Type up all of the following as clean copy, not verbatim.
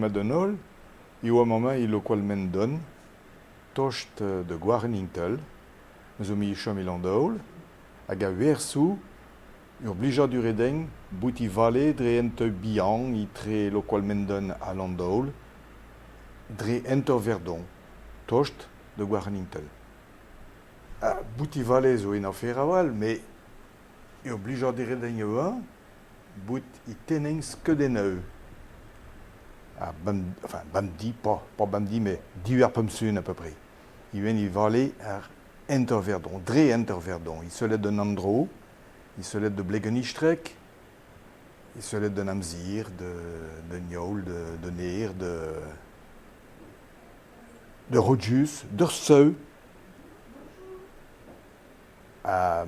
Demat d'an holl, eo amañ e Lokoal-Mendon, tost da Gwarenintel, zo me chom e Landaol, hag a-werzhoù ur blijadur eo din bout e vale dre hent bihan etre Lokoal-Mendon ha Landaol, dre hent ur Verdon, tost da Gwarenintel. Bout e vale zo un afer a-walc'h met ur blijadur eo din ivez bout e tennañ skeudennoù. Ha enfin bemdez, pas bemdez met div eur pemp sizhun à peu près. Ivez e vale ar hent ur Verdon, dre hent ur Verdon. E sellet d'un endro, e sellet da bleg an istreg, e sellet d'un amzer, d'un heol, d'un aer, de Rogers, d'ur seul. Ha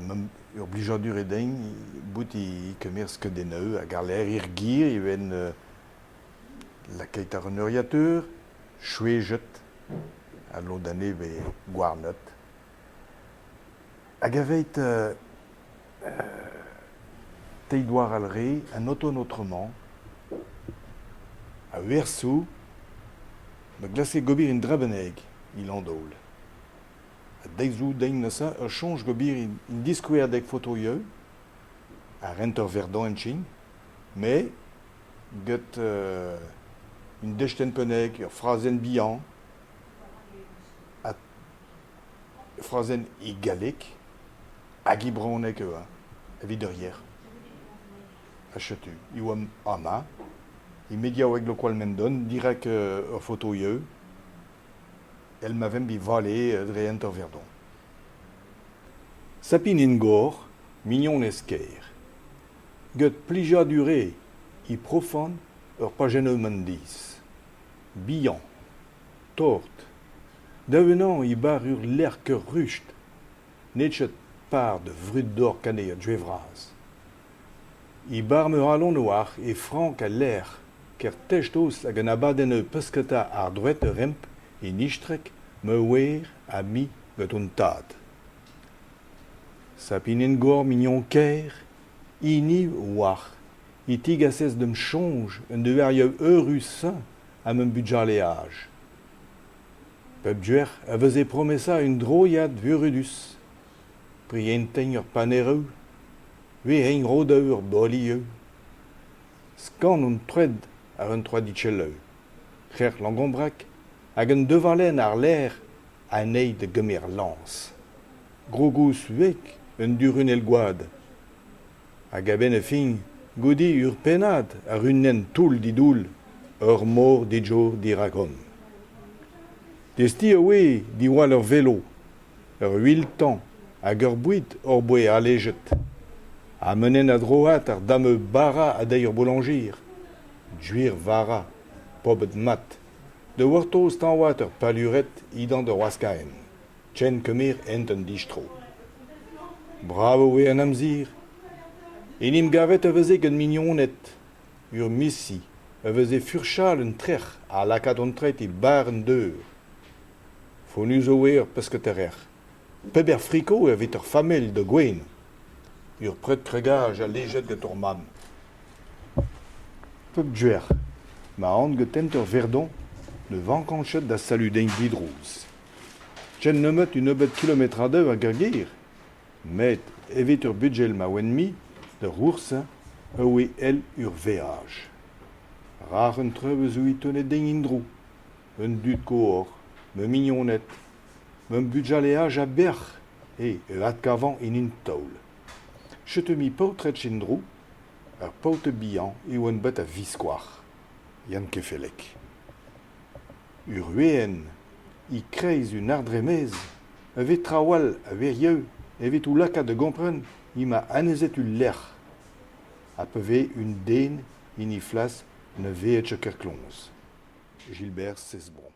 ur blijadur eo din bout e kemer skeudennoù hag àr-lerc'h er gêr e ven lakaet àr un euriatur, chwejet, ha lod anezhe vez gouarnet. Hag aveit teir douar all re, an automne autrement, a-werzhoù, ma glaske gober un dra bennak e Landaol. Ha deiz zo din neuze ur soñj gober un diskouezadeg fotoioù a rent ur Verdun en Chin, met get un destenn bennak, ur frazenn bihan, ha frazenn e galleg hag e brezhoneg ivez evit ur yer. Ha setu, e oamp amañ, e mediaoueg Lokoal-Mendon, dirak ur fotoioù, èl ma vemp é vale dre hent ar Verdon. Sapin Ingor, mignonez ker. Get plijadur eo e profan ur pajennoù man deiz. Bihan, tort, da-unan e bar ur lec'h ker rust, n'eo ket par da vrud dor kanead Vras. E bar ma c'halon oar e frank al lec'h ker tech-noz hag an abadenn pesketa àr droed ur remp en istreg ma oer ha me gant hon tad. Sapin gor mignon ker, hini oar e tigasez da'm soñj un deverioù eürus-se ha ma bugaleaj. Pep gwech a veze promesa un droiad vurudus, prienteñ ur paneroù, Eñ ro ur bolioù. Skanv an troad àr un troadikelloù, Krec'h Langombreg hag un devalenn àr-lerc'h anezhi da gemer lañs. Grogouz veg un durunell goad. Hag a-benn ar fin, goude ur pennad àr un hent toull-didoull, ur mor digor dirak-hon. Deskiñ a oe diwall ur velo, ur wiltañ hag ur boued hor boa alejet. Ha mennet a-droad ar dameu bara a deir boulañjer. Gwir vara, pobet mat. Da gortoz tañvaat ur palured edan d'ur waskaenn. Ken kemer hent an distro. Brav e oe an amzer. En em gavet a veze gant mignoned. Ur misi a veze furchal un trec'h ha lakaat an treid e barr an deur. Fonnus e oe ur pesketaer. Peder friko evit ur familh da gouent. Ur pred kregaj alejet gant hor mamm. Pep gwech ma an get ur Verdon ne vankan ket da saludiñ didrouz. Ken nemet un nebeud kilometradoù ag ar gêr. Met evit ur bugel ma oan-me, d'ar c'hours-se, e oe èl ur veaj. Rac'h un traoù a zo e tonet din en-dro. Un dud kozh, ma mignoned, ma bugaleaj a-bec'h eo e adkavan en un taol. Setu-me paotred en-dro, ur paotr bihan e oan bet a-viskoazh, Yann Kefeleg. Ur we'enn, e-kreiz un ardremez, a vez trawalc'h a wirioù evit o lakaat da gompren emañ annezet ul lec'h ha pa vez un den en he flas ne vez ket kerkloñs. Gilbert Cesbron.